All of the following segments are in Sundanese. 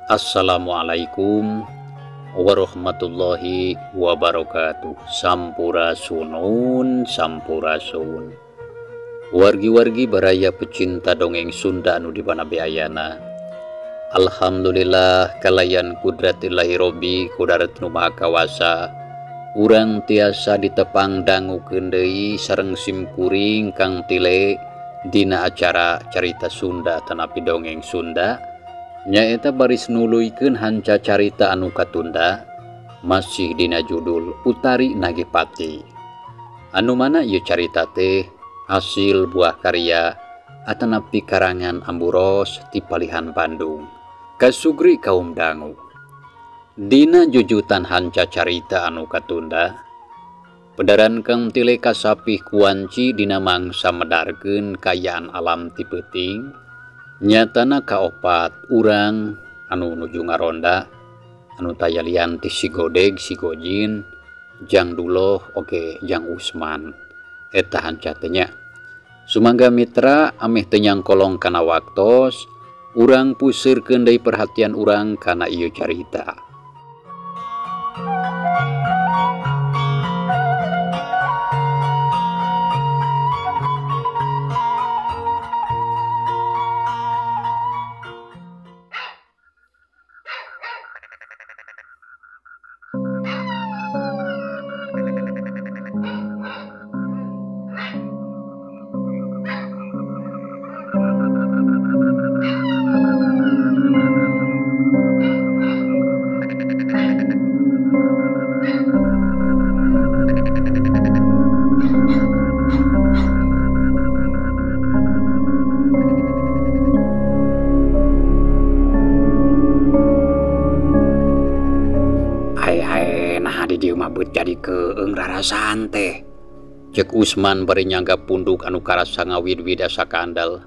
Assalamualaikum warahmatullahi wabarakatuh. Sampurasunun, sampurasun. Wargi-wargi baraya pecinta dongeng Sunda anu di mana ayana. Alhamdulillah kalayan kudratillahi robbi kudarat nu maha kawasa. Urang tiasa ditepang dangukeun deui sareng simkuring Kang Tile dina acara carita Sunda tanapi dongeng Sunda. Nyaeta baris nuluykeun hanca carita anu katunda masih dina judul Utari Nagipati. Anu mana ieu carita teh hasil buah karya atanapi karangan Amburos ti Palihan Bandung. Kasugri kaum dangu. Dina jujutan hanca carita anu katunda, pedaran Kang Tile kasapih kuanci dina mangsa medarkeun kaayaan alam ti peuting. Nyatana kaopat urang anu nuju ngaronda anu taya lian ti si Godeg, si Gojin, Jang Duloh, oge Jang Usman. Eta hanca teh nya. Sumangga mitra ameh teu nyangkolong kana waktos, urang puseurkeun deui perhatian urang kana ieu carita. Jadi keeng rarasaan teh. Cek Usman bari nyangga punduk anu karasa ngawid-wid asa kandel.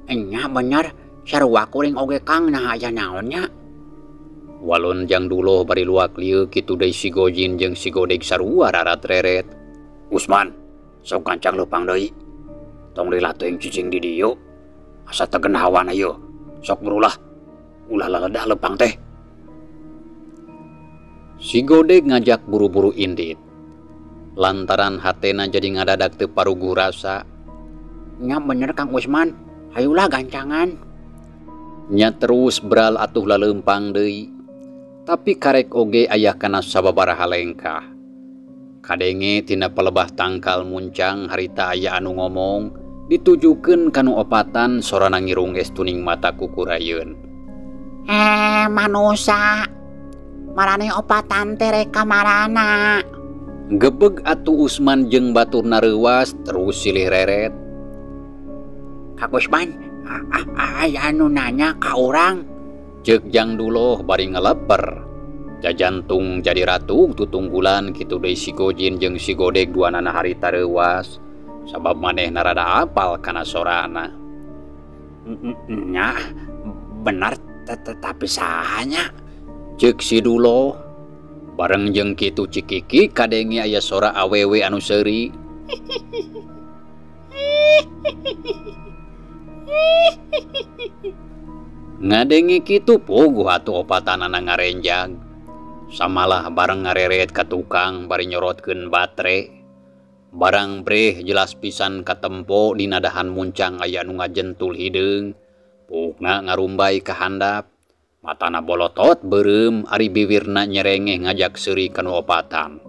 Enya bener, sarua kuring oge Kang nah aya naonnya. Walon Jang Duloh bari luak lieu kitu deui si Gojin jeung si Godeg sarua rarat-reret. Usman, sok gancang leumpang deui. Tong lila teuing cicing di dieu. Asa tegen hawana ieu. Sok berulah. Ulah laledah leumpang teh. Si Godeg ngajak buru-buru indit. Lantaran hatena jadi ngadadak teu paruguh rasa. Nya bener Kang Usman, hayulah gancangan. Nya terus beral atuh laleumpang deui. Tapi karek oge aya kana sababaraha lengkah. Kadenge tina palebah tangkal muncang harita aya anu ngomong ditujukeun kanu opatan sorana ngirung es tuning mata kukurayeun. Manusa. Marane opatan teh rek ka marana. Gebeg atuh Usman jeung baturna reuwas terus silih reret. Kang Usman, aya anu nanya ka urang. Ceuk Jang Duloh bari ngaleper. Jajantung jadi ratu tutunggulan kitu deui si Gojin jeung si Godeg duanana harita reuwas. Sabab manehna rada apal kana sorana. Nya bener tetapi sahanya. Ceuk si Duloh bareng jeung kitu cikiki kadenge aya sora awewe anu seuri. Ngadenge kitu puguh atuh opatanana ngarenjag. Samalah bareng ngareret ka tukang bari nyorotkeun batre. Barang breh jelas pisan katempo dina dahan muncang aya nu ngajentul hideung. Pukna ngarumbay ka handap. Matana bolotot beureum ari biwirna nyerengeh ngajak seuri kanu opatan.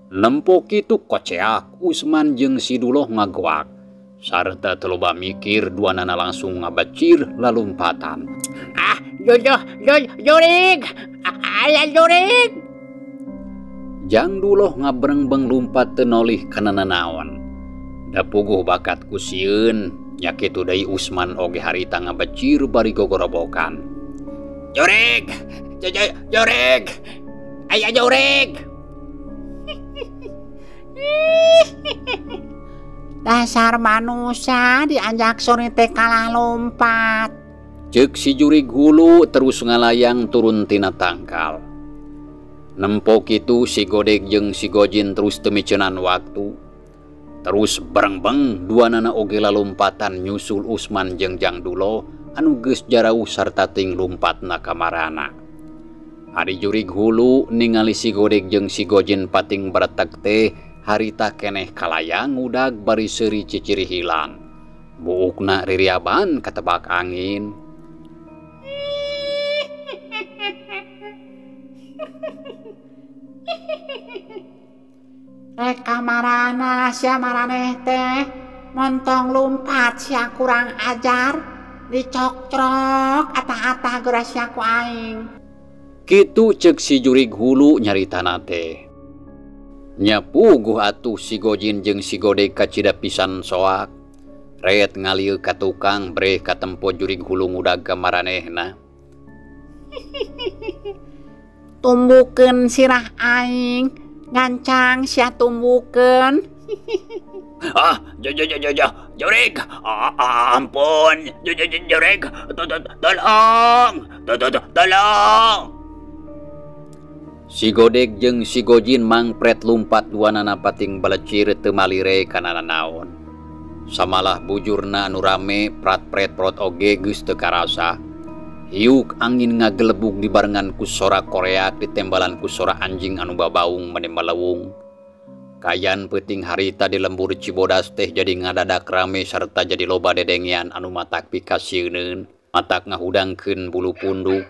Nempo kitu koceak Usman jeung si Duloh ngagoak. Sarta teu loba mikir duanana langsung ngabacir lalumpatan. Ah, jurig. Aya jurig. Jang Duloh ngabrengbeng lumpat teu nolih kana nanaon. Da puguh bakat ku sieun nya kitu deui Usman oge harita ngabacir bari gogorobokan. Jurig, jurig, aya jurig. Dasar manusia dianjak sore teh kalah lompat. Ceuk si jurig hulu terus ngalayang turun tina tangkal. Nempo kitu si Godeg jeung si Gojin terus teu micenan waktu. Terus berengbeng duanana oge lalompatan nyusul Usman jeung Jang Duloh anu geus jarauh sarta ting lumpatna kamarana. Ari jurig hulu ningali si Godeg jeung si Gojin pating beretek teh harita keneh kalayang ngudag bari seuri ciciri hilang. Buukna ririaban katebak angin. Rek kamarana sia maraneh teh montong lumpat sia kurang ajar dicokcrok atah-atah geura sia ku aing. Kitu ceuk si jurig hulu nyaritana teh. Nya puguh atuh si Gojin jeung si Godeg kacida pisan soak. Ret ngalieu ka tukang breh katempo jurig hulu ngudag ka maranehna. Tumbukeun sirah aing, ngancang sia tumbukeun. Ah, jurig, ampun, jurig, tolong, tolong. Si Godeg jeung si Gojin mangpret lumpat duanana pating balecir teu malire kana nanaon. Samalah bujurna anu rame prat-pret prot oge geus teu karasa. Hiuk angin ngagelebug dibarengan ku sora koreak ditembalan ku sora anjing anu babaung meni malewung. Kayan peuting harita di lembur Cibodas teh jadi ngadadak rame sarta jadi loba dedengean anu matak pikasieuneun, matak ngahudangkeun bulu punduk.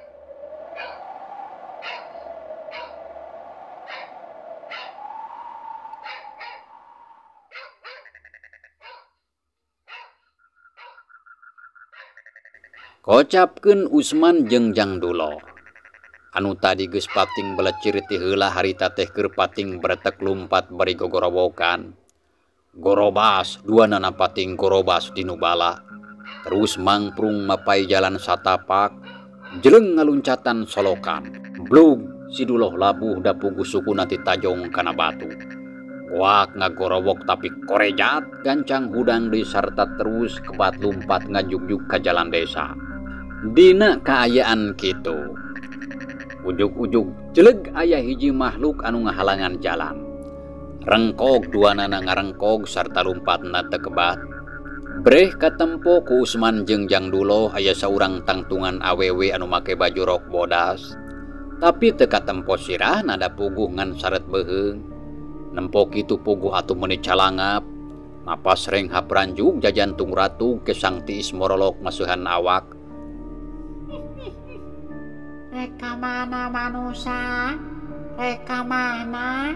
Kocapkeun Usman jeung Jang Dulo. Anu tadi geus pating belecir ti heula harita teh keur pating beretek lumpat bari gogorowokan. Gorobas, duanana pating gorobas dinu bala. Terus mangprung mapai jalan satapak, jeleng ngaluncatan solokan. Blug si Duloh labuh da puguh sukuna ti tajong kana batu. Goak ngagorowok tapi korejat gancang hudang deui sarta terus kebat lumpat ngajugjug ka jalan desa. Dina kaayaan kitu. Ujug-ujug jeleg aya hiji makhluk anu ngahalangan jalan. Rengkog duanana ngarengkog sarta lumpatna teu kebat. Breh katempo ku Usman jeung Jang Duloh aya saurang tangtungan awewe anu make baju rok bodas. Tapi teu katempo sirahna da puguh ngan saret beuheung. Nempo kitu puguh atuh meuni calangap. Napas renghap ranjug jajantung ratug kesang tiis morolok masuhan awak. Rek ka mana manusa? Rek ka mana?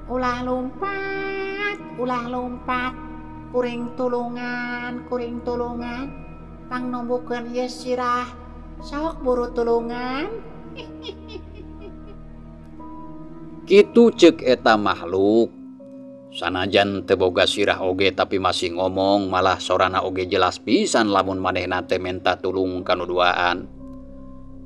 Ulah lumpat, ulah lumpat. Kuring tulungan, kuring tulungan. Pang numbukeun ieu sirah. Sok buru tulungan. Kitu ceuk eta makhluk. Sanajan teu boga sirah oge tapi masih ngomong, malah sorana oge jelas pisan lamun manehna teh menta tulung kanu duaan.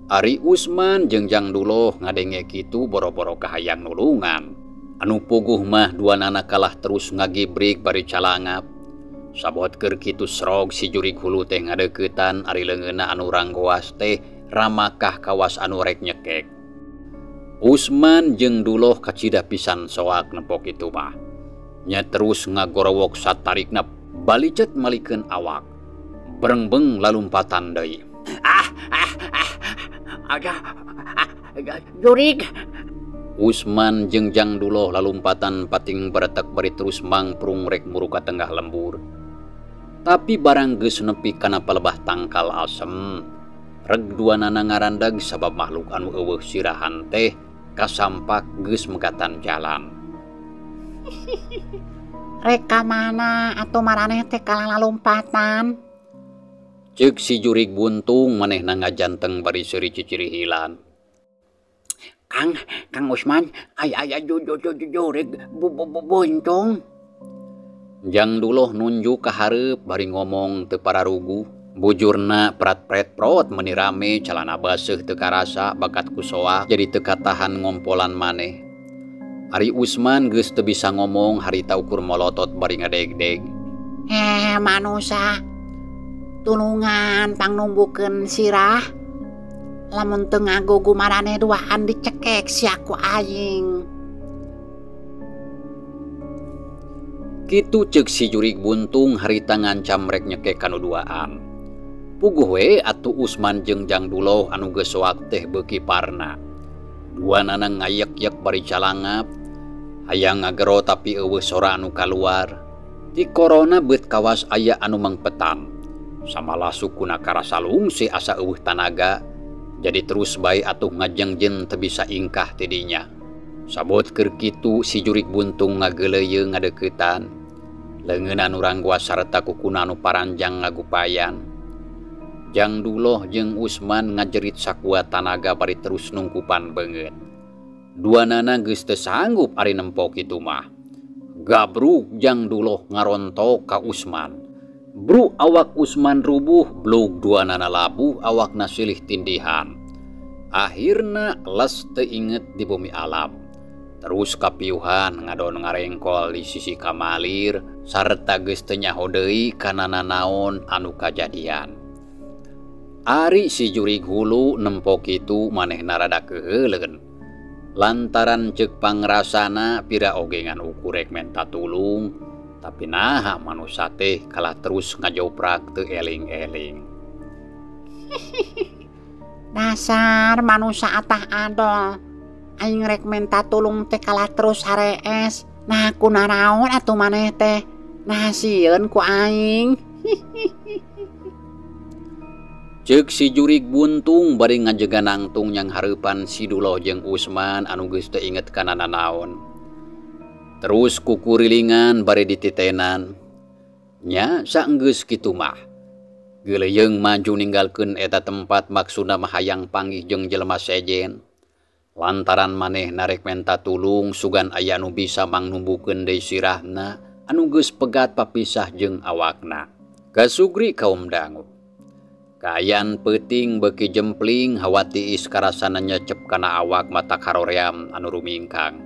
Ari Usman jeung Jang Duloh ngadenge kitu boro-boro kahayang nulungan. Anu puguh mah duanana kalah terus ngagibrik bari calangap. Sabot keur kitu srog si jurig hulu teh ngadeuketan ari leungeunna anu ranggoas teh ramakah kawas anu rek nyekek. Usman jeung Duloh kacida pisan soak nempo kitu mah. Nya terus ngagorowok satarikna balicet malikeun awak. Berengbeng lalumpatan deui. Ah ah ah. Aga, jurig. Usman jeung Jang Duloh lalumpatan pating beretek bari terus mangprung rek muru ka tengah lembur. Tapi barang geus nepi kana palebah tangkal asem. Reg duanana ngarandag sabab makhluk anu eueuh sirahan teh kasampak geus megatan jalan. Rek ka mana atuh maraneh teh kalah lalumpatan? Ceuk si jurig buntung manehna ngajanteng bari seuri ciciri hilan. Kang, Kang Usman, aya jurig buntung. Jang Duloh nunjuk ka hareup bari ngomong teu pararuguh. Bujurna prat-pret prot meuni rame calana baseuh teu karasa bakat ku soak jadi teu katahan ngompolan maneh. Ari Usman geus teu bisa ngomong harita ukur molotot bari ngadegdeg. Heh manusa, tulungan pangnumbukeun sirah. Lamun teu ngagugu maraneh duaan dicekek sia ku aing. Kitu ceuk si jurig buntung harita ngancam rek nyekek kanu duaan. Puguh we atuh Usman jeung Jang Duloh anu geus soak teh beuki parna. Duanana ngayek-yek bari calangap. Hayang ngagero tapi eueuh sora anu kaluar. Ti korona beut kawas aya anu mangpetan. Samalah sukuna karasa lungsi asa eueuh tanaga. Jadi terus bae atuh ngajengjen teu bisa ingkah ti dinya. Sabot keur kitu si jurik buntung ngageuleuyeung ngadeuketan. Leungeunna nu rangguas sarta kukuna anu paranjang ngagupayan. Jang Duloh jeung Usman ngajerit sakuat tanaga bari terus nungkupan beungeut. Duanana geus teu sanggup ari nempo kitu mah. Gabruk Jang Duloh ngarontok ka Usman. Bru awak Usman rubuh, blug duanana labuh awakna silih tindihan. Akhirna les teu inget di bumi alam. Terus kapiuhan ngadon ngarengkol di sisi kamalir sarta geus teu nyaho deui kana nanaon anu kajadian. Ari si jurig hulu nempo kitu manehna rada keuheuleun. Lantaran ceuk pangrasana pira oge ngan ukur rek menta tulung, tapi naha manusa teh kalah terus ngajoprak teu eling-eling. Dasar manusa atah adol. Aing rek menta tulung teh kalah terus harees. Nah kunaraon atuh maneh teh? Nah sieun ku aing. Ceuk si jurig buntung bari ngajega nangtung yang hareupan si Duloh jeung Usman anu geus teu inget kana nanaon. Terus kukurilingan bari dititenan. Nya saenggeus kitu mah. Geuleuyeung maju ninggalkeun eta tempat maksudna mah hayang panggih jeung jelema sejen. Lantaran maneh narek menta tulung sugan aya nu bisa mangnumbukeun deui sirahna anu geus pegat papisah jeung awakna. Kasugri kaum dangu. Kaayaan peuting beuki jempling hawa tiis karasana nyecep kana awak mata karoream anu rumingkang.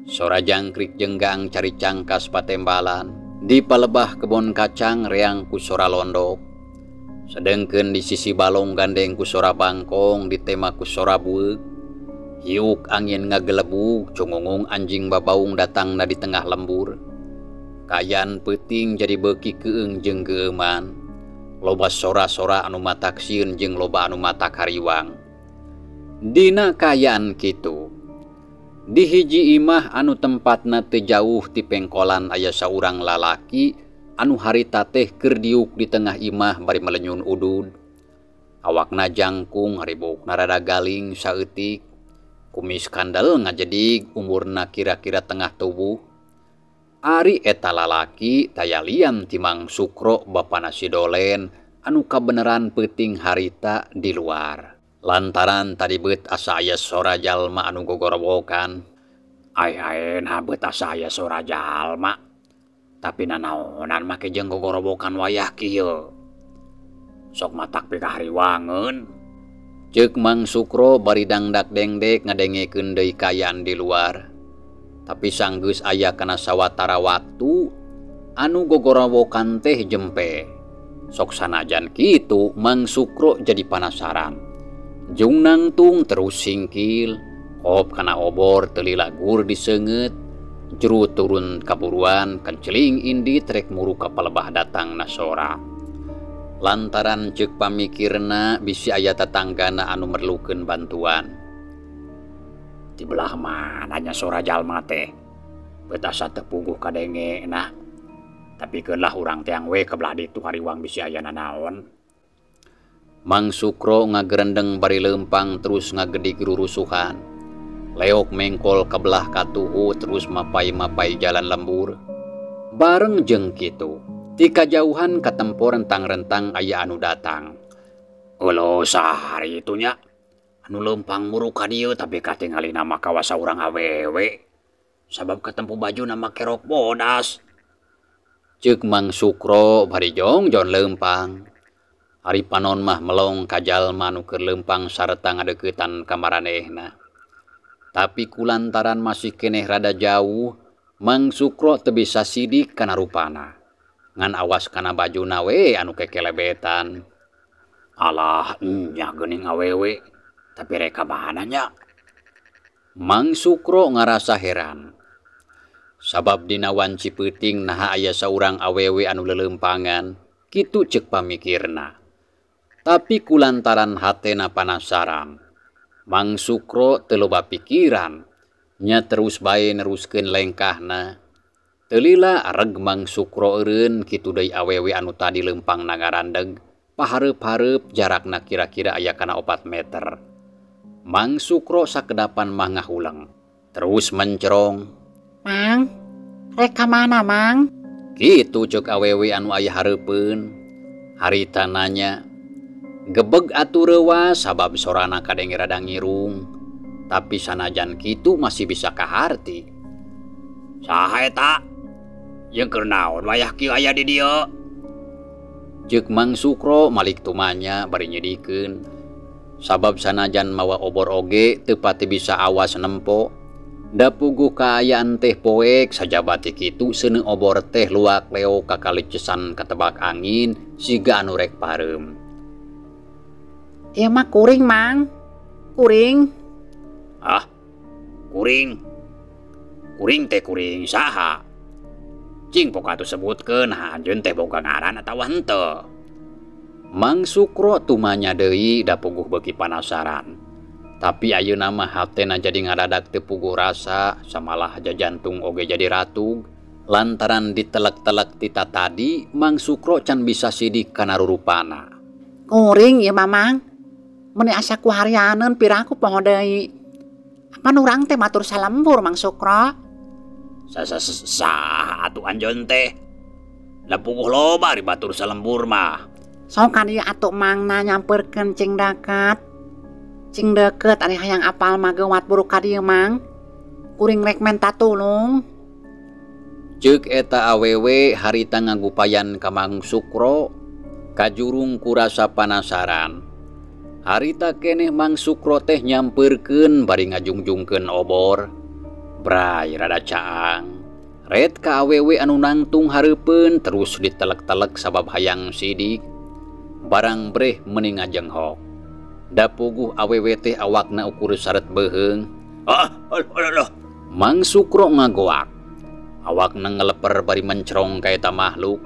Sora jangkrik jenggang cari cangkas patembalan. Di palebah kebon kacang reang ku sora londok. Sedengkeun di sisi balong gandeng ku sora bangkong ditema ku sora bueuk. Hiuk angin ngagelebug cungungung anjing babaung datangna di tengah lembur. Kaayaan peuting jadi beuki keung jeung geueuman. Loba sora-sora anu matak sieun jeung loba anu matak hariwang. Dina kaayaan kitu. Di hiji imah anu tempatna teu jauh ti pengkolan aya saurang lalaki anu harita teh keur diuk di tengah imah bari melenyun udud. Awakna jangkung haribokna rada galing saeutik. Kumis kandel ngajedig umurna kira-kira tengah tubuh. Ari eta lalaki taya lian ti Mang Sukro bapana si Dolen anu kabeneran peuting harita di luar. Lantaran tadi beut asa aya sora jalma anu gogorowokan. Ai ai nah beut asa aya sora jalma. Tapi nanaonan make jeung gogorowokan wayah kieu. Sok matak pikahariwangeun. Ceuk Mang Sukro bari dangdak dengdek ngadengekeun deui kaayaan di luar. Tapi sanggeus aya kana sawatara waktu anu gogorowokan teh jempe. Sok sanajan kitu Mang Sukro jadi panasaran. Jung nangtung terus singkil, kop kana obor teu lilagur diseungeut, juru turun kaburuan kenceling indi trek muru ka palebah datang nasora. Lantaran ceuk pamikirna bisi aya tatanggana anu merlukeun bantuan. Di belah mananya sora jalma teh? Betasa teu puguh kadenge nah. Tapi keun lah urang teang we ke belah ditu hariwang bisi aya nanaon. Mang Sukro ngagerendeng bari leumpang terus ngagedig rurusuhan. Leok mengkol ke belah katuhu terus mapai-mapai jalan lembur. Bareng jeung kitu, ti kajauhan katempo rentang-rentang aya anu datang. Olo sahari itu nya. Anu leumpang muru ka dieu tapi katingali nama kawasa urang awewe. Sabab katempo baju nama kerok bodas. Ceuk Mang Sukro bari jongjon leumpang. Ari panon mah melong ka jalma nu keur leumpang sarta ngadeuketan ka maranehna. Tapi kulantaran masih keneh rada jauh, Mang Sukro teu bisa sidik kana rupana. Ngan awas kana bajuna we anu kekelebetan. Alah, nya geuning awewe, tapi reka mana nya? Mang Sukro ngarasa heran. Sabab dina wanci peuting naha aya saurang awewe anu leuleumpangan, kitu ceuk pamikirna. Tapi kulantaran hatena panasaran, Mang Sukro teu loba pikiran, nya terus bae neruskeun lengkahna. Teu lila reg Mang Sukro eureun kitu deui awewe anu tadi leumpang nangarandeg, pahareup-hareup jarakna kira-kira aya kana 4 meter. Mang Sukro sakedapan mah ngahuleng, terus mencerong. Mang, rek ka mana Mang? Kitu ceuk awewe anu aya hareupeun. Harita nanya. Gebeg atuh reuwas sabab sorana kadenge rada ngirung. Tapi sanajan kitu masih bisa kaharti. Saha eta? Jeung keur naon wayah kieu aya di dieu? Ceuk Mang Sukro malik tumanya bari nyedikeun. Sabab sanajan mawa obor oge teu pati bisa awas nempo. Da puguh kaayaan teh poek sajabati kitu seuneu obor teh luak leo kakalicesan katebak angin siga anu rek pareum. Ieu mah kuring Mang, kuring. Ah, kuring. Kuring teh kuring saha? Cing pok atuh sebutkeun anjeun teh boga ngaran atawa henteu. Mang Sukro tumanya deui da puguh beuki panasaran. Tapi ayeuna mah hatena jadi ngadadak teu puguh rasa, samalah jajantung oge jadi ratug. Lantaran ditelek-telek tita tadi, Mang Sukro can bisa sidik kana rurupana. Kuring ieu mah Mang. Meuni asa ku harianeun piraku poho deui. Apan urang teh matur salembur Mang Sukro? Saha atuh anjeun teh? Da puguh loba ari batur salembur mah. Sok ka dieu atuh Mangna nyamperkeun cing deket. Cing deket ari hayang apal mah geuwat buruk ka dieu Mang. Kuring rek menta tulung. Ceuk eta awewe harita ngagupayan ka Mang Sukro kajurung kurasa panasaran. Harita keneh Mang Sukro teh nyamperkeun bari ngajungjungkeun obor. Bray rada caang. Red ka awewe anu nangtung hareupeun terus ditelek-telek sabab hayang sidik. Barang breh meuni ngajenghok. Da puguh awewe teh awakna ukur saret beuheung. Ah, alah. Mang Sukro ngagoak. Awakna ngeleper bari mencerong ka eta makhluk.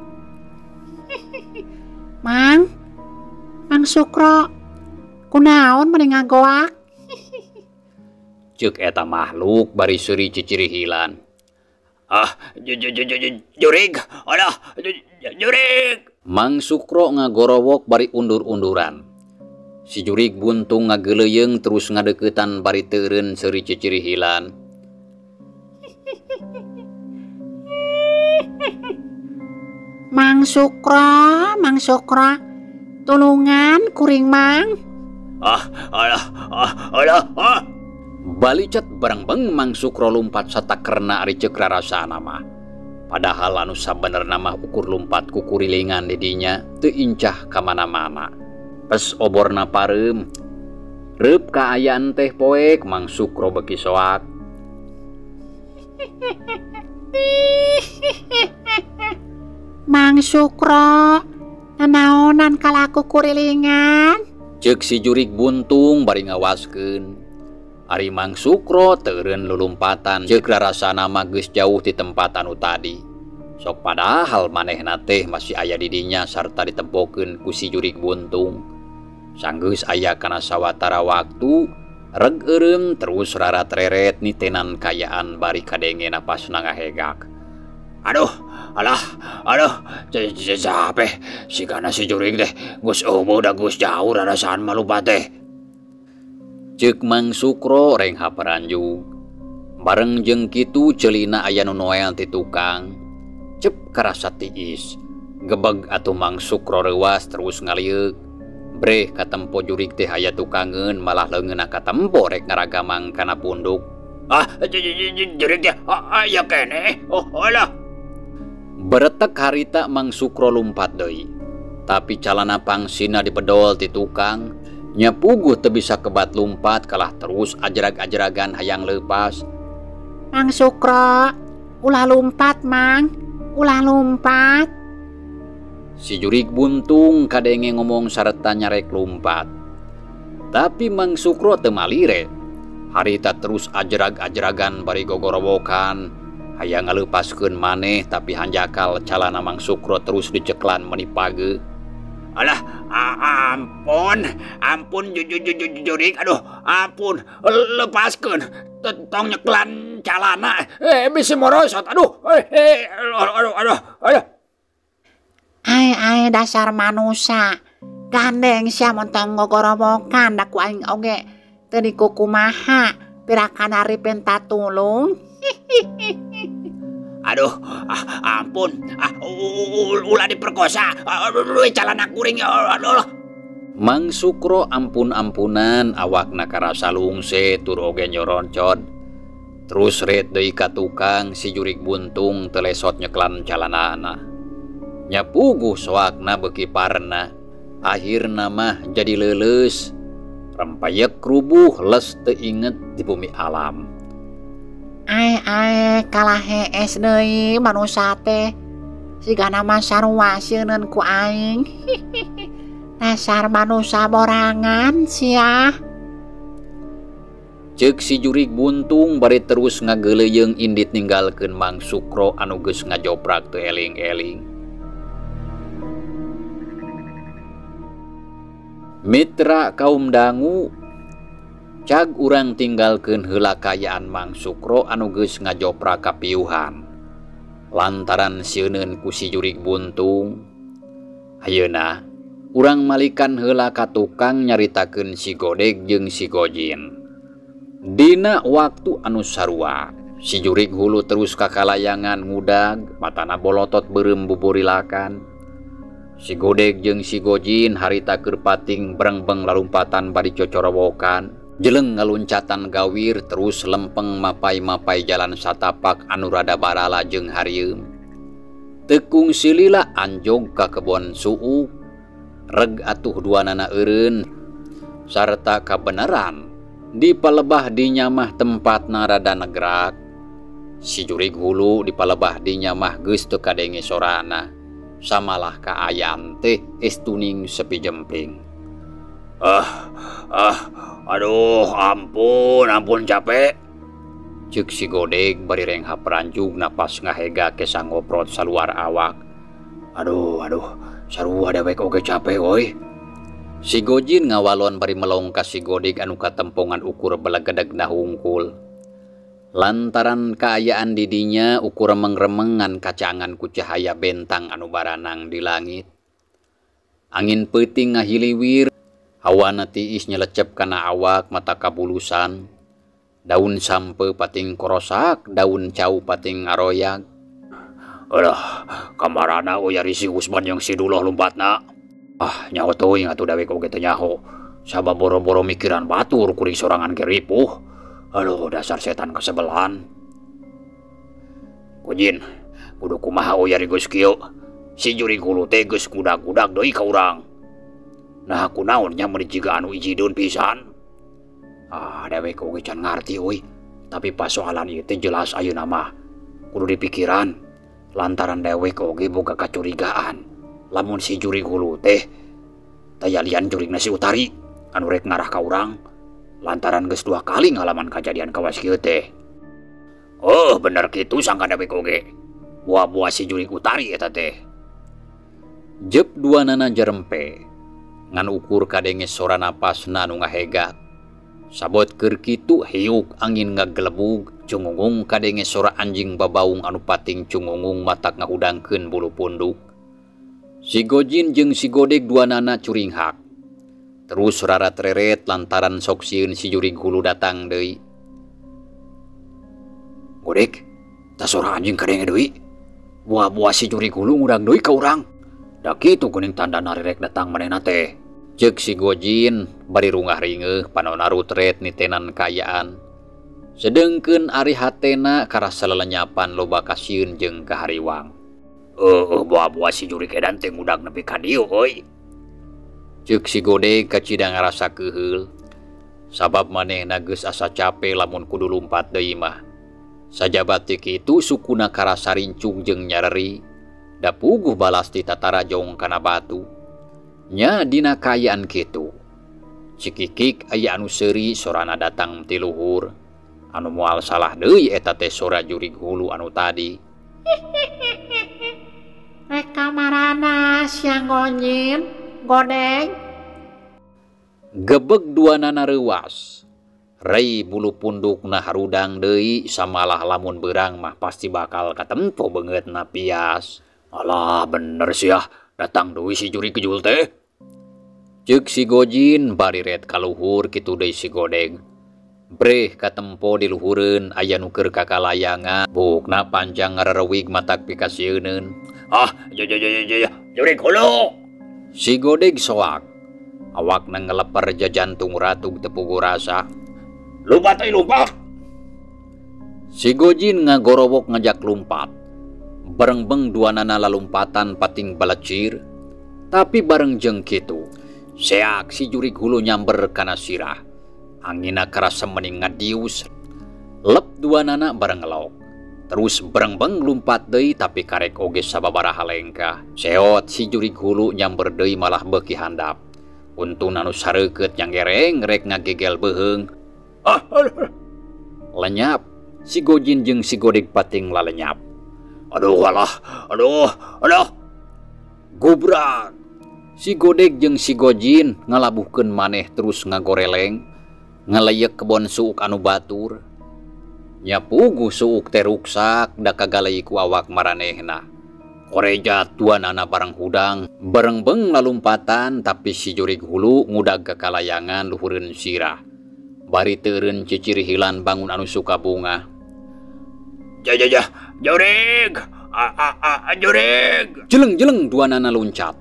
Mang, Mang Sukro, kunaon meuni ngagoak? Ceuk eta makhluk bari seuri cicirihilan. Ah, jurig, alah, jurig. Mang Sukro ngagorowok bari undur-unduran. Si jurig buntung ngageleuyeung terus ngadeuketan bari teureun seuri cicirihilan. Mang Sukro, Mang Sukro, tulungan kuring Mang. Ah, alah, ah, alah, ah. Balicat barengbeng Mang Sukro lumpat satakerna ari ceuk rarasana mah. Padahal anu sabenerna mah ukur lumpat ku kurilingan di dinya teu incah ka mana-mana. Pes oborna pareum. Reup kaayaan teh poek Mang Sukro beuki soak. Mang Sukro, nanaonan kalaku kurilingan? Ceuk si jurig buntung bari ngawaskeun. Ari Mang Sukro teureun lulumpatan ceuk rarasana mah geus jauh ti tempat anu tadi. Sok padahal manehna teh masih aya di dinya sarta ditempokeun ku si jurig buntung. Sanggeus aya kana sawatara waktu, reg eureun terus rarat-reret nitenan kayaan bari kadenge napasna ngahegak. Aduh, alah, aduh, capek. Sigana si jurig teh geus eueuh da geus jauh rarasaan malupa teh. Ceuk Mang Sukro rengha paranjug. Bareng jeung kitu ceulina aya nu noel ti tukang. Cep karasa tiis. Gebeg atuh Mang Sukro reuas terus ngalieuk. Breh katempo jurig teh aya tukangeun malah leungeunna katempo rek ngaragamang kana punduk. Ah, jurig teh aya keneh. Oh, alah. Beretek harita Mang Sukro lumpat deui. Tapi calana pangsina dibedol ti tukang. Nya puguh teu bisa kebat lumpat kalah terus ajrag-ajragan hayang leupas. Mang Sukro, ulah lumpat Mang, ulah lumpat. Si jurig buntung kadenge ngomong sarta nyarek lumpat. Tapi Mang Sukro teu malire. Harita terus ajrag-ajragan bari gogorowokan. Hayang ngaleupaskeun maneh tapi hanjakal calana Mang Sukro terus diceklan meuni pageuh. Alah, ampun, ampun jurik, aduh, ampun, lepaskeun, tong nyeklan calana, bisi morosot, aduh, aduh, aduh, aduh. Ai ai dasar manusia, gandeng sia mun tong ngogorowokan da ku aing oge teu dikukumaha, pirakan ari penta tulung. Aduh, ampun, ulah diperkosa, aduh, calana kuring, aduh. Mang Sukro ampun-ampunan awakna karasa lungse tur oge nyoroncod. Terus ret deui ka tukang si jurik buntung telesot nyeklan calanana. Nya puguh soakna beuki parna, akhirna mah jadi leuleus. Rempayek rubuh les teu inget di bumi alam. Ai ai kalah hees deui manusa teh. Sigana mah sarua sieuneun ku aing. Dasar manusa borangan sia. Ceuk si jurik buntung bari terus ngageuleuyeung indit ninggalkeun Mang Sukro anu geus ngajoprak teu eling-eling. Mitra kaum dangu, cag urang tinggalkeun heula kaayaan Mang Sukro anu geus ngajoprak kapiuhan lantaran sieuneun ku si jurik buntung. Ayeuna urang malikan heula ka tukang nyaritakeun si Godeg jeung si Gojin. Dina waktu anu sarua, si jurik hulu terus kakalayangan ngudag, matana bolotot beureum buburilakan. Si Godeg jeung si Gojin harita keur pating brengbeng lalumpatan bari cocorowokan. Jeleng ngaluncatan gawir terus lempeng mapai-mapai jalan satapak anu rada barala jeung harieum. Tekung silila anjog ka kebon suuk, reg atuh duanana eureun sarta kabeneran di palebah dinya mah tempatna rada negrak. Si jurig hulu di palebah dinya mah geus teu kadenge sorana, samalah kaayaan teh estuning sepi jempling. Aduh, ampun, ampun capek. Ceuk si Godeg bari renghap ranjug napas ngahega kesa ngoprot saluar awak. Aduh, aduh, sarua dewek oge capek euy. Si Gojin ngawalon bari melong ka si Godeg anu katempongan ukur belegedegna hungkul. Lantaran kaayaan didinya ukur remeng-remengan kacangan ku cahaya bentang anu baranang di langit. Angin peuting ngahiliwir, hawana tiis nyelecep kana awak mata kabulusan. Daun sampe pating korosak, daun cau pating ngaroyag. Alah, kamarana uya si Usman yang si duloh lompatna. Ah, nyaho teuing atuh dawek oge teu nyaho. Sabab boro-boro mikiran batur kuring sorangan ge ripuh. Aduh, dasar setan kesebelan. Kujin, kudu kumaha uya geus kieu. Si jurig hulu teh geus kudak-kudak deui ka urang. Nah, kunaon nya meuni jiga anu ijideun pisan. Ah, dewek oge can ngarti euy. Tapi pasoalan ieu teh jelas ayeuna mah. Kudu dipikiran. Lantaran dewek oge boga kacurigaan. Lamun si jurig hulu teh tayalian jurigna si Utari anu rek ngarah ka urang. Lantaran geus 2 kali ngalaman kajadian kawas kieu teh. Oh, bener kitu sangka dewek oge. Buah-buah si jurig Utari eta teh. Jep duanana jerempe. Ngan ukur kadenge sora napasna anu ngahegat. Sabot keur kitu hiuk angin ngagelebug, cungungung kadenge sora anjing babaung anu pating cungungung matak ngahudangkeun bulu punduk. Si Gojin jeung si Godeg duanana curinghak. Terus rarat-reret lantaran sok sieun si jurig hulu datang deui. Godeg, tah sora anjing kadenge deui. Buah-buah si jurig hulu ngudang deui ka urang. Da kitu geuning tandana rerek datang manehna teh. Ceuk si Gojin bari rungah ringeuh panona rutret nitenan kaayaan. Sedengkeun ari hatena karasa lelenyapan loba kasieun jeung kahariwang. Buah-buah si jurig edan teh ngudag nepi ka dieu euy. Ceuk si Godeg kacida ngarasa keuheul. Sabab manehna geus asa cape lamun kudu lumpat deui mah. Sajaba teu kitu sukuna karasa rincung jeung nyareri. Da puguh balas ti tatarajong kana batu. Nya dina kaayaan kitu. Cikikik aya anu seuri sorana datang ti luhur. Anu moal salah deui eta teh sora jurig hulu anu tadi. Rek kamarana sia Gojin? Godeg. Gebeg duanana reuwas. Rei bulu pundukna harudang deui samalah lamun beurang mah pasti bakal katempo beungeutna pias. Alah bener sia, datang deui si jurig kejul teh. Ceuk si Gojin bari ret kaluhur kitu deui si Godeg. Breh katempo di luhureun aya nu keur kakalayangan, buukna panjang ngarerewig matak pikasieuneun. Ah, jurig hulu. Si Godeg soak. Awakna ngeleper jajantung ratug teu puguh rasa. Lumpat euy lumpat. Si Gojin ngagorowok ngajak lumpat. Barengbeng duanana lalumpatan pating balecir, tapi bareng jeung kitu seak si jurig hulu nyamber kana sirah. Angina karasa mending ngadius. Lep duanana bareng ngelok. Terus berengbeng lumpat deui tapi karek oge sababaraha lengkah. Seot si jurig hulu nyamber deui malah beuki handap. Untuna nu sareukeut nyanggereng rek ngagegel beuheung. Ah, lenyap si Gojin jeung si Godeg pating lalenyap. Aduh alah, aduh, aduh. Gubrak. Si Godeg jeung si Gojin ngalabuhkeun maneh terus ngagoreleng, ngaleyek kebon suuk anu batur. Nya puguh suuk teh ruksak da kagalei ku awak maranehna. Korejat duanana bareng hudang, barengbeng lalumpatan tapi si jurig hulu ngudag ka kalayangan luhureun sirah. Bari teureun cicirihilan bangun anu suka bunga. Ja jurig, a jurig. Jeleng-jeleng duanana luncat.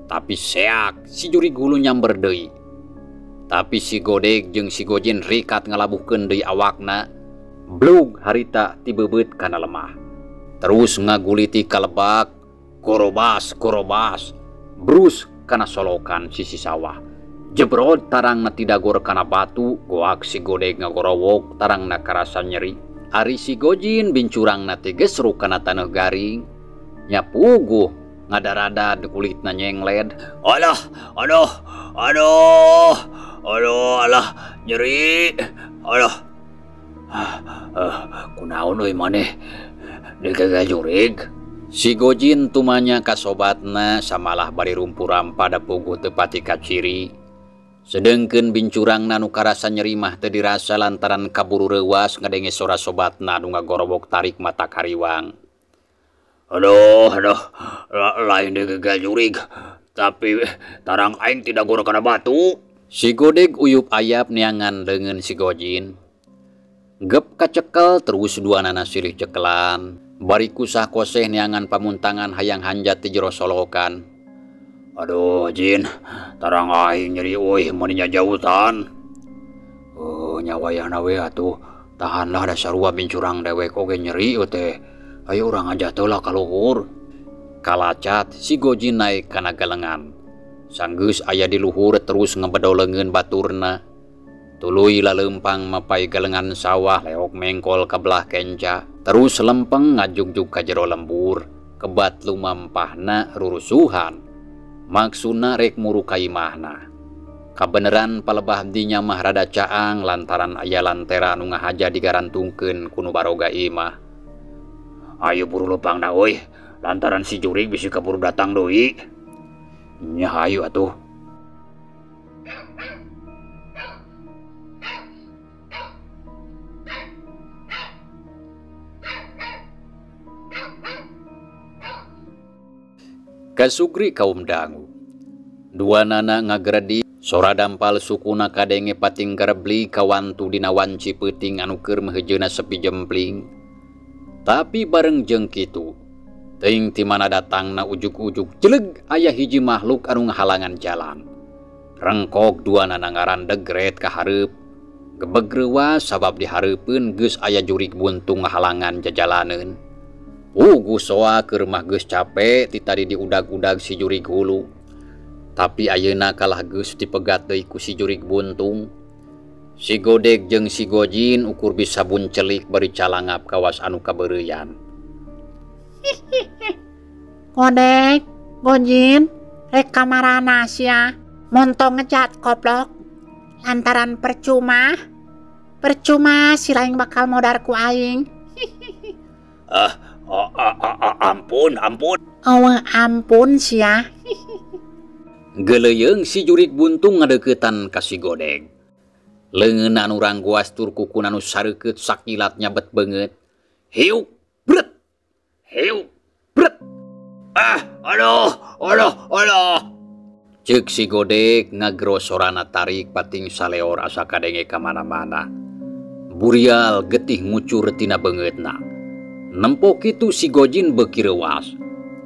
Tapi seak si jurig hulu nyamber deui. Tapi si Godeg jeung si Gojin rikat ngalabuhkeun deui awakna. Blug harita tibebeut kana lemah. Terus ngaguliti kalebak, korobas korobas, brus kana solokan sisi sawah. Jebrod tarangna tidagor kana batu, goak si Godeg ngagorowok tarangna karasa nyeri. Ari si Gojin bincurangna teh gesruk kana taneuh garing. Nya puguh ngadarada kulitna nyengled. Alah, aduh, aduh, aduh, alah, nyeri, alah. Kunaon euy maneh digagal jurig. Si Gojin tumanya ka sobatna samalah bari rumpuram pada puguh teu pati kaciri. Sedengkeun bincurangna nu karasa nyeri mah teu dirasa lantaran kaburu reuwas ngadenge sora sobatna nu ngagorowok tarik mata kariwang. Aduh, aduh, lain digagal jurig, tapi tarang aing tidagor kana batu. Si Godeg uyup ayap neangan leungeun si Gojin. Gep kacekel terus duanana silih cekelan. Bari kusah koseh neangan pamuntangan hayang hanjat ti jero solokan. Aduh Jin, tarang aing nyeri euy meuni jautan. Oh nya wayahna we atuh, tahanlah da sarua bincurang dewek oge nyeri teh. Ayo urang aja teh lah ka luhur. Kalacat si Gojin naik kana galengan. Sanggeus aya di luhur terus ngebedo leungeun baturna. Tuluy lalempang mapai galengan sawah leok mengkol ka belah kenca. Terus lempeng ngajugjug ka jero lembur, kebat lumampahna rurusuhan. Maksudna rek muru ka imahna. Kabeneran palebah dinya mah rada caang lantaran aya lantera nu ngahaja digarantungkeun ku nu baroga imah. Ayo buru lempangna euy, lantaran si jurig bisi kaburu datang deui. Nya hayu atuh. Kasugri kaum dangu. Duanana ngagredi sora dampal sukuna kadenge pating garebli kawantu dina wanci peuting anu keur meuheujeuna sepi jempling. Tapi bareng jeung kitu, teuing ti mana datangna ujug-ujug jeleg aya hiji makhluk anu ngahalangan jalan. Rengkok duanana ngarandeg ret ka hareup. Gebeg reuwas sabab dihareupeun geus aya jurig buntung ngahalangan jajalaneun. Puguh soa keur mah geus cape ti tadi diudag-udag si jurig hulu. Tapi ayeuna kalah geus dipegat deui ku si jurig buntung. Si Godeg jeung si Gojin ukur bisa buncelik bari calangap kawas anu kabeureuyan. Godeg, Gojin, rek kamarana sia? Montong ngejat koplok. Lantaran percuma. Percuma si laing bakal modar ku aing. Ampun, ampun. Oh, ampun sia. Geleyeung si jurig buntung ngadeuketan ka si Godeg. Leungeunna anu rangguas tur kukuna anu sareukeut sakilat nyabet beungeut. Hiuk bret. Hiuk bret. Ah, aduh, aduh, aduh. Ceuk si Godeg ngagro sorana tarik pating saleor asa kadenge ka mana-mana. Burial getih ngucur tina beungeutna. Nempo kitu si Gojin beuki reuas.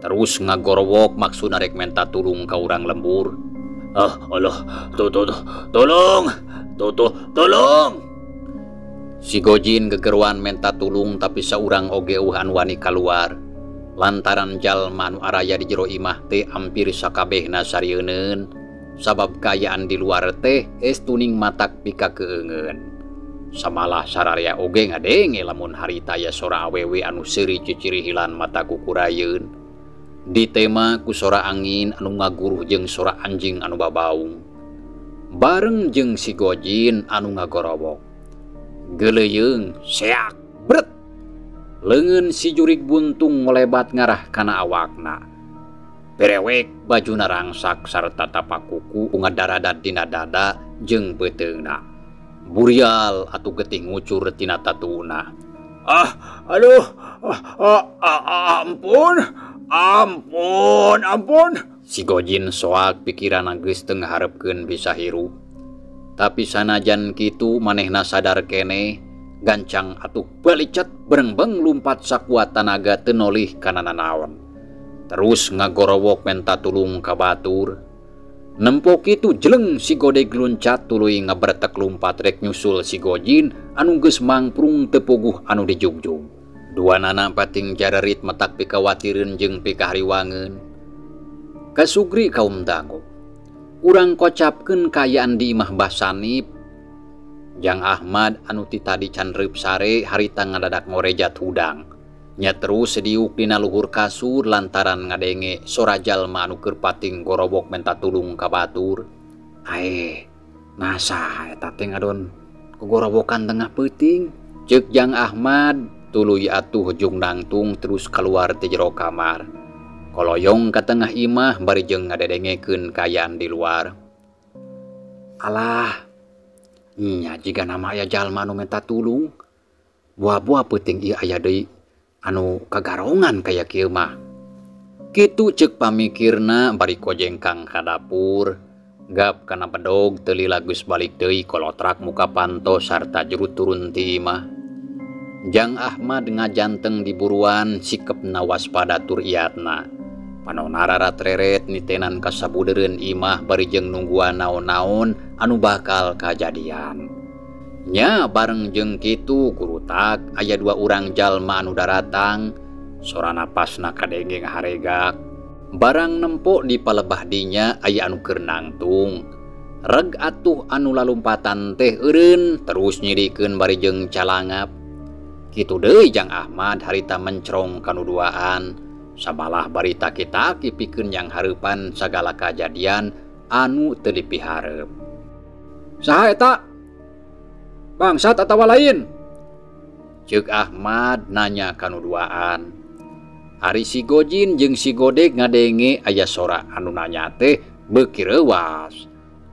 Terus ngagorowok maksudna rek menta tulung ka urang lembur. Ah, alah, tuh, tuh, tuh, tolong, tuh, tuh, tolong. Si Gojin gegeruan menta tulung tapi saurang oge eueuhan wani kaluar. Lantaran jalma anu araya di jero imah teh hampir sakabehna sarieun sabab kaayaan di luar teh es tuning matak pika keungeun. Samalah sararea oge ngadenge lamun harita aya sora awewe anu seuri cicirihilan mata kukurayeun. Ditema ku sora angin anu ngaguruh jeung sora anjing anu babaung. Bareng jeung si Gojin anu ngagorowok. Geleyeung seak bret. Leungeun si jurig buntung ngolebat ngarah kana awakna. Berewek bajuna rangsak sarta tapak kuku ngadaradat dina dada jeung beuteungna. Burial atuh getih ngucur tina tatuna. Ah, aduh, ah, ah, ampun. Ampun, ampun. Si Gojin soak pikiran geus teu ngaharepkeun bisa hirup. Tapi sanajan kitu manehna sadar keneh, gancang atuh balicet berengbeng lumpat sakuat tanaga teu nolih kana nanaon. Terus ngagorowok menta tulung ka batur. Nempo kitu jeleng si Godeg luncat tuluy ngabretek lumpat rek nyusul si Gojin anu geus mangprung teu puguh anu dijugjug. Dua nana pating jararit matak pikawatireun jeung pikahariwangeun. Kasugri kaum dangu. Urang kocapkeun kaayaan di imah Mbah Sanip. Jang Ahmad anu ti tadi can reup sare harita ngadadak ngorejat hudang. Nya terus sediuk dina luhur kasur lantaran ngadenge sora jalma anu keur pating gorobok menta tulung ka batur. Aeh, nah saha eta teh ngadon kogorowokan tengah peuting? Ceuk Jang Ahmad. Tuluy atuh jung nangtung terus keluar ti jero kamar. Koloyong ka tengah imah bari jeung ngadedengekeun kaayaan di luar. Alah, nya jiga nama aya jalma anu menta tulung. Buah-buah peuting ieu aya deui anu kagarongan kaya kieu mah. Kitu ceuk pamikirna bari kojengkang ka dapur. Gap kana bedog teu lila geus balik deui kolotrak muka panto sarta juru turun ti imah. Jang Ahmad ngajanteng di buruan sikepna waspada tur iatna. Panona rarat-reret nitenan kasabudereun imah bari jeung nungguan naon-naon anu bakal kajadian. Nya bareng jeung kitu gurutak aya dua urang jalma anu daratang, sora napasna kadenge ngaharegak. Barang nempo di palebah dinya aya anu keur nangtung. Reg atuh anu lalumpatan teh eureun terus nyirikeun bari jeung calangap. Kitu deui Jang Ahmad harita mencrong kanu duaan. Samalah bari taki-taki pikeun yang hareupan sagala kajadian anu teu dipihareup. Saha eta? Bangsat atawa lain? Ceuk Ahmad nanya kanu duaan. Ari si Gojin jeung si Godeg ngadenge aya sora anu nanya teh beuki reuas.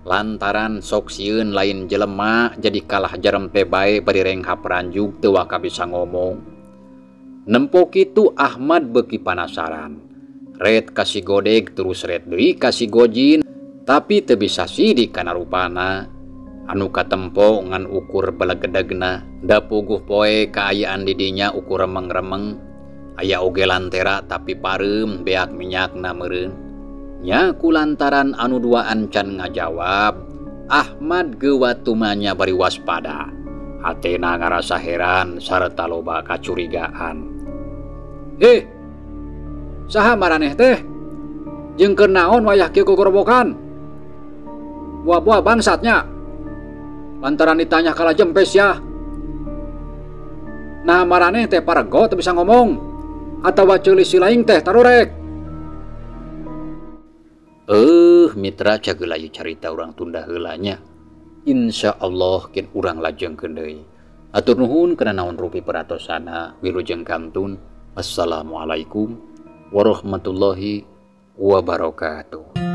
Lantaran sok sieun lain jelema jadi kalah jarempe bae bari renghap ranjug teu waka bisa ngomong. Nempo kitu Ahmad beuki panasaran. Red ka si Godeg terus red deui ka si Gojin tapi teu bisa sidik kana rupana. Anu katempo ngan ukur belegedegna da puguh poe kaayaan di dinya ukur remeng-remeng. Aya oge lantera tapi pareum beak minyakna meureun. Nya kulantaran anu duaan can ngajawab, Ahmad geuwat tumanya bari waspada. Hatena ngarasa heran sarta loba kacurigaan. Saha maraneh teh? Jeung keur naon wayah kieu gogorowokan? Buah-buah bangsatnya. Lantaran ditanya kalah jempes ya. Nah maraneh teh parego teu bisa ngomong atawa ceuli si laing teh tarurek. Mitra cageula ieu carita urang tunda heula nya. Insya Allah kin urang lajengkeun deui. Atur nuhun kana naon rupi peratosana. Wilujeng kantun. Assalamualaikum warahmatullahi wabarakatuh.